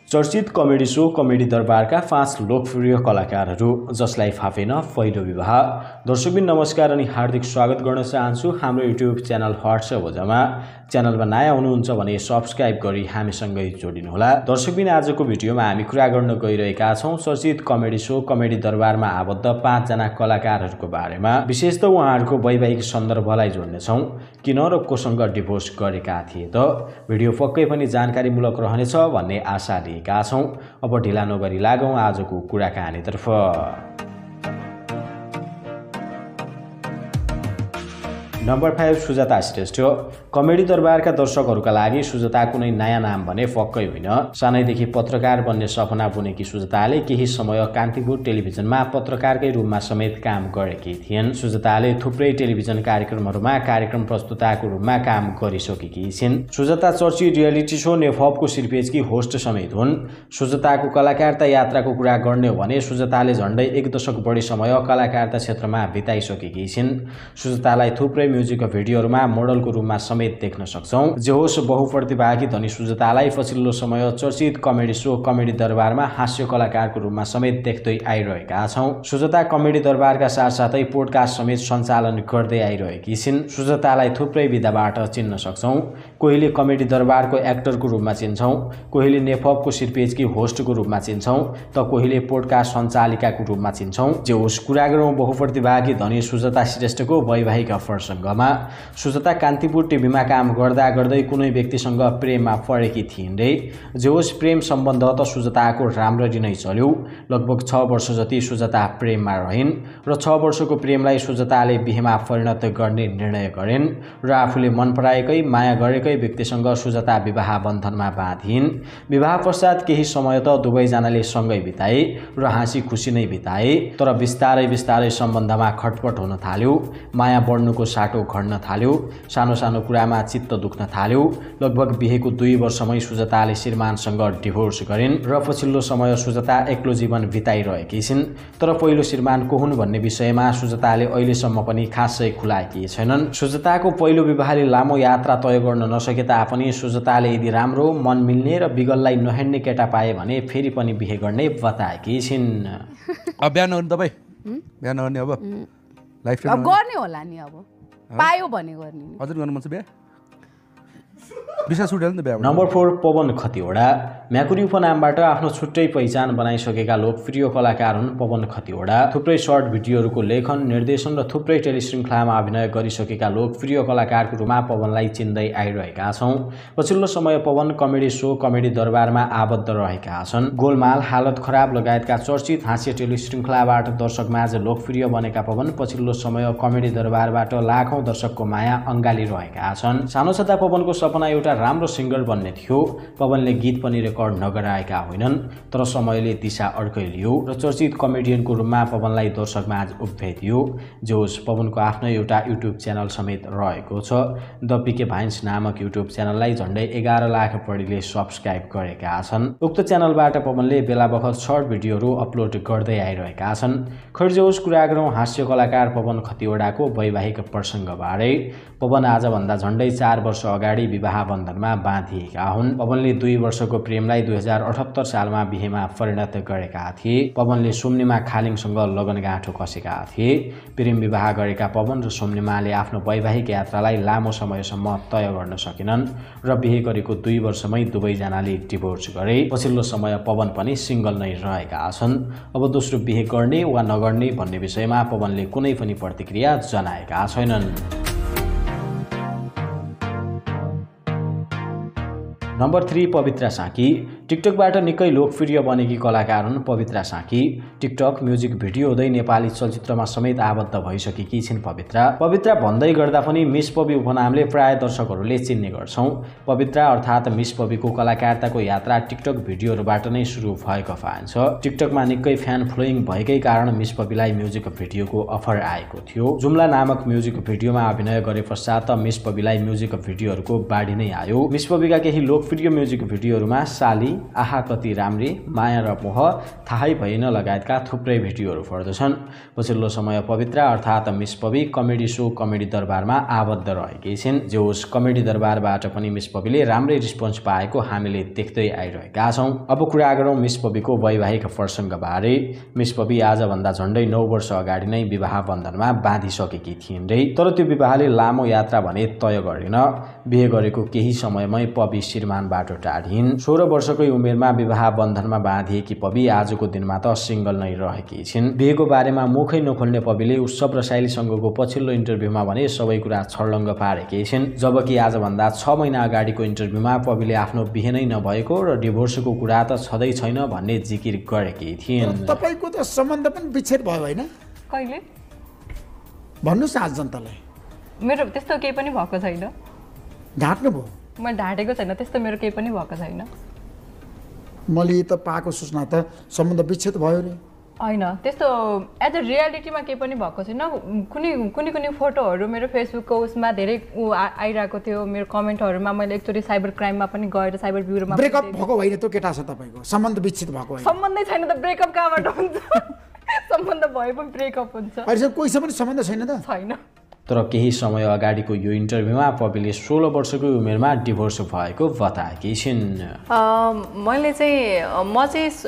चर्चित comedy so comedy दरबारका 5 लोकप्रिय कलाकारहरू जसलाई फापेन पहिलो विवाह। दर्शकबिन नमस्कार अनि हार्दिक स्वागत गर्न चाहन्छु हाम्रो युट्युब च्यानल हट्स भोजामा। च्यानलमा नयाँ हुनुहुन्छ भने सब्स्क्राइब गरी हामीसँगै जोडिनुहोला। दर्शकबिन आजको भिडियोमा हामी कुरा गर्न गइरहेका छौं चर्चित कमेडी सो कमेडी दरबारमा आबद्ध 5 जना कलाकारहरूको बारेमा। विशेष त उहाँहरूको वैवाहिक सन्दर्भलाई जोड्नेछौं। किन र कोसँग डिभोर्स गरेका थिए त? भिडियो पक्कै पनि जानकारीमूलक रहनेछ भन्ने आशा लिएका छौं। अब ढिला नगरी लागौं आजको कुराकानीतर्फ। नम्बर 5 सुजाता श्रेष्ठ। कमेडी दरबारका दर्शकहरूका लागि सुजाता कुनै नयाँ नाम भने पक्कै होइन। सानैदेखि पत्रकार बन्ने सपना बुनेकी सुजाताले केही समय कान्तिपुर टेलिभिजनमा पत्रकारकै रूपमा समेत काम गरेकी थिइन्। सुजाताले थुप्रै टेलिभिजन कार्यक्रमहरूमा कार्यक्रम प्रस्तुताको रूपमा काम गरिसकेकी छिन्। सुजाता चर्चित रियालिटी सो नेफअपको सिरपेजकी होस्ट समेत हुन्। सुजाताको कलाकारता यात्राको कुरा गर्ने हो भने सुजाताले झण्डै 1 दशक बढी समय कलाकारता क्षेत्रमा बिताइसकेकी छिन्। सुजातालाई थुप्रै म्युजिक भिडियोहरूमा मोडलको रूपमा समेत देख्न सक्छौं। जे होस् बहुप्रतिभागी धनी सुजातालाई पछिल्लो समय चर्चित कमेडी सो कमेडी दरबारमा हास्य कलाकारको रूपमा समेत देख्दै आइरहेका छौं। सुजाता कमेडी दरबारका साथसाथै पोडकास्ट समेत सञ्चालन गर्दै आइरहेकी छिन्। सुजातालाई थुप्रै विधाबाट चिन्न सक्छौं। कोहीले कमेडी दरबारको एक्टरको रूपमा चिन्छौं, कोहीले नेफअपको सिरपेजकी होस्टको रूपमा चिन्छौं त कोहीले पोडकास्ट सञ्चालिकाको रूपमा चिन्छौं। जे होस् कुरा गरौं बहुप्रतिभागी धनी सुजाता श्रेष्ठको वैवाहिक प्रसङ्गमा। सुजाता कान्तिपुर टिभीमा काम गर्दा गर्दै कुनै व्यक्तिसँग प्रेममा परेकी थिइन् रे। जे होस् प्रेम सम्बन्ध त सुजाताको राम्ररी नै चल्यो। लगभग 6 वर्ष जति सुजाता प्रेममा रहिन् र 6 वर्षको प्रेमलाई सुजाताले बिहेमा परिणत गर्ने निर्णय गरिन् र आफूले मन पराएकै माया गरेकै व्यक्तिसँग सुजाता विवाह बन्धनमा बाँधिन्। विवाह पश्चात केही समय त दुवैजनाले सँगै बिताए र हाँसी खुसी नै बिताए। तर बिस्तारै बिस्तारै सम्बन्धमा खटपट हुन थाल्यो। माया बढ्नुको साटो घट्न थाल्यो। सानो सानो कुरामा चित्त दुख्न थाल्यो। लगभग बिहेको 2 वर्षमै सुजाताले श्रीमानसँग डिभोर्स गरिन् र पछिल्लो समय सुजाता एक्लो जीवन बिताइरहेकी छिन्। तर पहिलो श्रीमान को हुन् भन्ने विषयमा सुजाताले अहिलेसम्म पनि खासै खुलाएकी छैनन्। सुजाताको पहिलो विवाहले लामो यात्रा तय गर्न नसके तापनि सुजाताले यदि राम्रो मन मिल्ने र बिगललाई नहिँड्ने केटा पाए भने फेरि पनि बिहे गर्ने बताएकी छिन्। अब बिहान गर्नु तपाईँ बिहान गर्ने अब लाइफ अब गर्ने होला नि। अब पायो भने गर्ने। हजुर गर्नु मन छ बिहा? विश्वास उठेन नि बिहा। नम्बर 4 पवन खतिवडा। म्याकुरी उपनामबाट आफ्नो छुट्टै पहिचान बनाइसकेका लोकप्रिय कलाकार हुन् पवन खतिवडा। थुप्रै सर्ट भिडियोहरूको लेखन, निर्देशन र थुप्रै टेलिश्रृङ्खलामा अभिनय गरिसकेका लोकप्रिय कलाकारको रूपमा पवनलाई चिन्दै आइरहेका छौं। पछिल्लो समय पवन कमेडी सो कमेडी दरबारमा आबद्ध रहेका छन्। गोलमाल, हालत खराब लगायतका चर्चित हास्य टेलिश्रृङ्खलाबाट दर्शकमाझ लोकप्रिय बनेका पवन पछिल्लो समय कमेडी दरबारबाट लाखौं दर्शकको माया अङ्गालिरहेका छन्। सानो छँदा पवनको सपना एउटा राम्रो सिङ्गर बन्ने थियो। पवनले गीत पनि रेकर्ड नगराएका होइनन्, तर समयले दिशा अर्कै लियो र चर्चित कमेडियनको रूपमा पवनलाई दर्शकमाझ उभ्याइदियो। जे होस् पवनको आफ्नै एउटा युट्युब च्यानल समेत रहेको छ। द पिके भाइन्स नामक युट्युब च्यानललाई झण्डै 11 लाख बढीले सब्स्क्राइब गरेका छन्। उक्त च्यानलबाट पवनले बेला बखत सर्ट भिडियोहरू अपलोड गर्दै आइरहेका छन्। खैर जे होस् कुरा गरौँ हास्य कलाकार पवन खतिवडाको वैवाहिक प्रसङ्गबारे। पवन आजभन्दा झण्डै 4 वर्ष अगाडि विवाह बन्धनमा बाँधिएका हुन्। पवनले 2 वर्षको प्रेमलाई 2078 सालमा बिहेमा परिणत गरेका थिए। पवनले सुम्निमा खालिङसँग लगनगाँठो कसेका थिए। प्रेम विवाह गरेका पवन र सुम्निमाले आफ्नो वैवाहिक यात्रालाई लामो समयसम्म तय गर्न सकेनन् र बिहे गरेको 2 वर्षमै दुवैजनाले डिभोर्स गरे। पछिल्लो समय पवन पनि सिंगल नै रहेका छन्। अब दोस्रो बिहे गर्ने वा नगर्ने भन्ने विषयमा पवनले कुनै पनि प्रतिक्रिया जनाएका छैनन्। नम्बर 3 पवित्रा साकी। टिकटकबाट निकै लोकप्रिय बनेकी कलाकार हुन् पवित्रा साकी। टिकटक, म्युजिक भिडियो हुँदै नेपाली चलचित्रमा समेत आबद्ध भइसकेकी छिन् पवित्रा। पवित्रा भन्दै गर्दा पनि मिस पवि उपनामले प्राय दर्शकहरूले चिन्ने गर्छौं। पवित्रा अर्थात् मिस पविको कलाकारताको यात्रा टिकटक भिडियोहरूबाट नै सुरु भएको पाइन्छ। टिकटकमा निकै फ्यान फलोइङ भएकै कारण मिस पविलाई म्युजिक भिडियोको अफर आएको थियो। जुम्ला नामक म्युजिक भिडियोमा अभिनय गरे पश्चात मिस पविलाई म्युजिक भिडियोहरूको बाढी नै आयो। मिस पविका केही लोकप्रिय म्युजिक भिडियोहरूमा साली, आहा कति राम्री, माया र मोह, थाहै भएन लगायतका थुप्रै भिडियोहरू पर्दछन्। पछिल्लो समय पवित्र अर्थात् मिस पवि कमेडी सो कमेडी दरबारमा आबद्ध रहेकी छिन्। जे होस् कमेडी दरबारबाट पनि मिस पविले राम्रै रिस्पोन्स पाएको हामीले देख्दै आइरहेका छौँ। अब कुरा गरौँ मिस पविको वैवाहिक प्रसङ्गबारे। मिस पवि आजभन्दा झन्डै 9 वर्ष अगाडि नै विवाह बन्धनमा बाँधिसकेकी थिइन् रे। तर त्यो विवाहले लामो यात्रा भने तय गरेन। बिहे गरेको केही समयमै पवि श्रीमानबाट टाढिन्। 16 वर्षकै उमेरमा विवाह बन्धनमा बाँधिएकी पवि आजको दिनमा त सिंगल नै रहेकी छिन्। बिहेको बारेमा मुखै नखोल्ने पविले उत्सव र साइलीसँगको पछिल्लो इन्टरभ्यूमा भने सबै कुरा छर्लङ्ग पारेकी छिन्। जबकि आजभन्दा 6 महिना अगाडिको इन्टरभ्यूमा पविले आफ्नो बिहे नै नभएको र डिभोर्सको कुरा त छँदै छैन भन्ने जिकिर गरेकी थिइन्। तपाईको त सम्बन्ध पनि विच्छेद भयो हैन? कहिले? भन्नुस् आज जनतालाई। मेरो त्यस्तो केही पनि भएको छैन। ढाँट्नु भयो? म ढाँटेको छैन, त्यस्तो मेरो केही पनि भएको छैन। मैले त पाएको सूचना त सम्बन्ध विच्छेद भयो रे। होइन, त्यस्तो एज अ रियालिटीमा केही पनि भएको छैन। कुनै फोटोहरू मेरो फेसबुकको उसमा धेरै आइरहेको थियो। मेरो कमेन्टहरूमा मैले एकचोटि साइबर क्राइममा पनि गएर साइबर ब्युरोमा ब्रेकअप भएको होइन त्यो केटा छ तपाईँको? सम्बन्ध विच्छेद भएको होइन? सम्बन्धै छैन त ब्रेकअप कहाँबाट हुन्छ? सम्बन्ध भए पनि ब्रेकअप हुन्छ। अहिलेसम्म कोहीसँग पनि सम्बन्ध छैन त? छैन। तर केही समय अगाडिको यो इन्टरभ्यूमा पविले 16 वर्षको उमेरमा डिभोर्स भएको बताएकी छिन्। मैले चाहिँ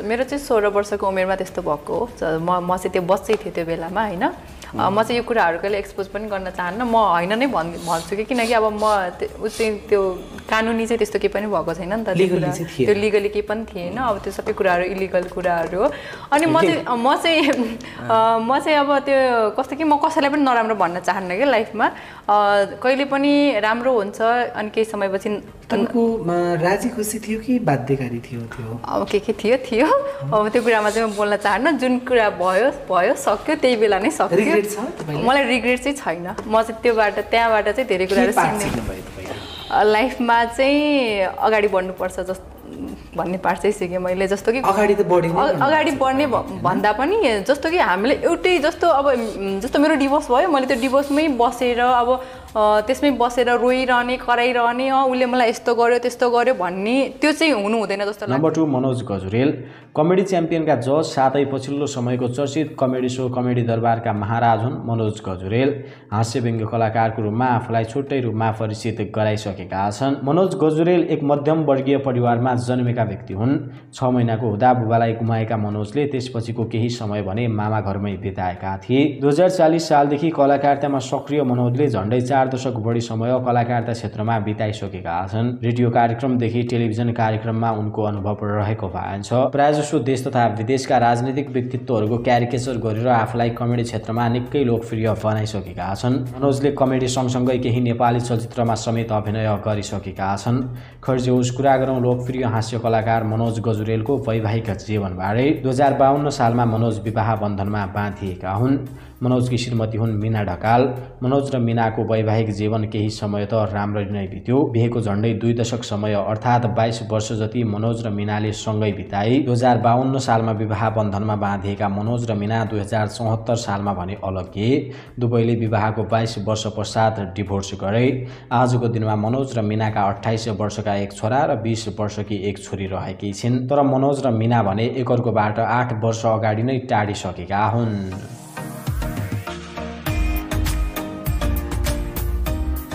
मेरो चाहिँ 16 वर्षको उमेरमा त्यस्तो भएको हो। म चाहिँ त्यो बच्चै थिएँ त्यो बेलामा होइन। म चाहिँ यो कुराहरू कहिले एक्सपोज पनि गर्न चाहन्न। म होइन नै भन्छु कि किनकि अब म चाहिँ त्यो कानुनी चाहिँ त्यस्तो केही पनि भएको छैन नि त। त्यो लिगली केही पनि थिएन। अब त्यो सबै कुराहरू इलिगल कुराहरू हो। अनि म चाहिँ अब त्यो कस्तो कि म कसैलाई पनि नराम्रो भन्न चाहन्न कि लाइफमा। कहिले पनि राम्रो हुन्छ अनि केही समयपछि तपाईँकोमा राजी खुसी थियो कि बाध्यकारी थियो? अब के थियो अब त्यो कुरामा चाहिँ म बोल्न चाहन्न। जुन कुरा भयो सक्यो त्यही बेला नै सक्यो। मलाई रिग्रेट चाहिँ छैन। म चाहिँ त्यहाँबाट चाहिँ धेरै कुराहरू सिक्ने। लाइफमा चाहिँ अगाडि बढ्नुपर्छ भन्ने पार्ट चाहिँ सिकेँ मैले। जस्तो कि अगाडि बढ्ने भन्दा पनि जस्तो कि हामीले एउटै जस्तो अब जस्तो मेरो डिभोर्स भयो, मैले त्यो डिभोर्समै बसेर अब त्यसमै बसेर रोइरहने कराइरहने उसले मलाई यस्तो गर्यो त्यस्तो गर्यो भन्ने त्यो चाहिँ हुनु हुँदैन जस्तो लाग्छ। नम्बर 2 मनोज गजुरेल कमेडी च्याम्पियनका जज साथै पछिल्लो समयको चर्चित कमेडी सो कमेडी दरबारका महाराज हुन् मनोज गजुरेल। हास्य व्यङ्ग्य कलाकारको रूपमा आफूलाई छुट्टै रूपमा परिचित गराइसकेका छन्। मनोज गजुरेल एक मध्यम वर्गीय परिवारमा जन्मेका व्यक्ति हुन्। 6 महिनाको हुँदा बुबालाई गुमाएका मनोजले त्यसपछिको केही समय भने मामा घरमै बिताएका थिए। 2040 सालदेखि कलाकारितामा सक्रिय मनोजले झन्डै 4 दशक बढी समय कलाकारिता क्षेत्रमा बिताइसकेका छन्। रेडियो कार्यक्रमदेखि टेलिभिजन कार्यक्रममा उनको अनुभव रहेको पाइन्छ। प्रायजसो देश तथा विदेशका राजनीतिक व्यक्तित्वहरूको क्यारिकेचर गरेर आफूलाई कमेडी क्षेत्रमा निकै लोकप्रिय बनाइसकेका छन्। मनोजले कमेडी सँगसँगै केही नेपाली चलचित्रमा समेत अभिनय गरिसकेका छन्। खर्जेउस कुरा गरौँ लोकप्रिय हास्य कलाकार मनोज गजुरेलको वैवाहिक जीवनबारे। 2052 सालमा मनोज विवाह बन्धनमा बाँधिएका हुन्। मनोजकी श्रीमती हुन् मीना ढकाल। मनोज र मीनाको वैवाहिक जीवन केही समय त राम्ररी नै बित्यो। बिहेको झन्डै 2 दशक समय अर्थात् 22 वर्ष जति मनोज र मीनाले सँगै बिताए। 2052 सालमा विवाह बन्धनमा बाँधिएका मनोज र मीना 2074 सालमा भने अलग्गिए। दुवैले विवाहको 22 वर्ष पश्चात डिभोर्स गरे। आजको दिनमा मनोज र मीनाका 28 वर्षका एक छोरा र 20 वर्षकी एक छोरी रहेकी छिन्। तर मनोज र मीना भने एकअर्कोबाट 8 वर्ष अगाडि नै टाढिसकेका हुन्।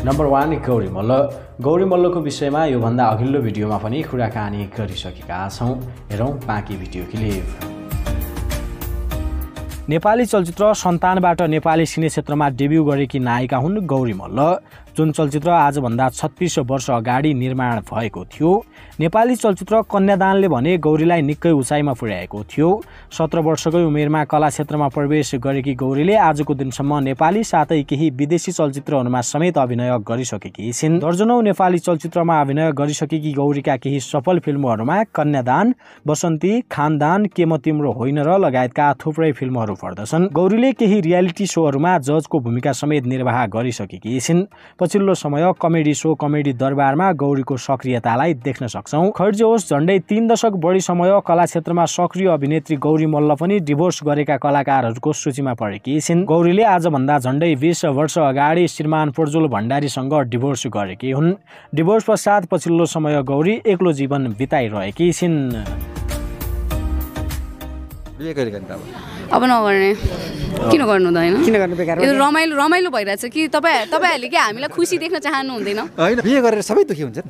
नम्बर 1 गौरी मल्ल। गौरी मल्लको विषयमा योभन्दा अघिल्लो भिडियोमा पनि कुराकानी गरिसकेका छौँ। हेरौँ बाँकी भिडियो क्लिप। नेपाली चलचित्र सन्तानबाट नेपाली सिने क्षेत्रमा डेब्यू गरेकी नायिका हुन् गौरी मल्ल। जुन चलचित्र आजभन्दा 36 वर्ष अगाडि निर्माण भएको थियो। नेपाली चलचित्र कन्यादानले भने गौरीलाई निकै उचाइमा पुर्याएको थियो। 17 वर्षकै उमेरमा कला क्षेत्रमा प्रवेश गरेकी गौरीले आजको दिनसम्म नेपाली साथै केही विदेशी चलचित्रहरूमा समेत अभिनय गरिसकेकी छिन्। दर्जनौं नेपाली चलचित्रमा अभिनय गरिसकेकी गौरीका केही सफल फिल्महरूमा कन्यादान, बसन्ती, खानदान, के म तिम्रो होइन र लगायतका थुप्रै फिल्महरू पर्दछन्। गौरीले केही रियालिटी सोहरूमा जजको भूमिका समेत निर्वाह गरिसकेकी छिन्। पछिल्लो समय कमेडी सो कमेडी दरबारमा गौरीको सक्रियतालाई देख्न सक्छौं। खैर जे होस्, झण्डै 3 दशक बढी समय कला क्षेत्रमा सक्रिय अभिनेत्री गौरी मल्ल पनि डिभोर्स गरेका कलाकारहरूको सूचीमा परेकी छिन्। गौरीले आजभन्दा झण्डै 20 वर्ष अगाडि श्रीमान प्रज्वल भण्डारीसँग डिभोर्स गरेकी हुन्। डिभोर्स पश्चात पछिल्लो समय गौरी एक्लो जीवन बिताइरहेकी छिन्। अब नगर्ने किन गर्नु त होइन? किन गर्नु बेकार? यो रमाइलो भइरहेछ कि तपाईँहरूले के हामीलाई खुसी देख्न चाहनु हुँदैन? होइन, बिहे गरेर सबै दुखी हुन्छन्।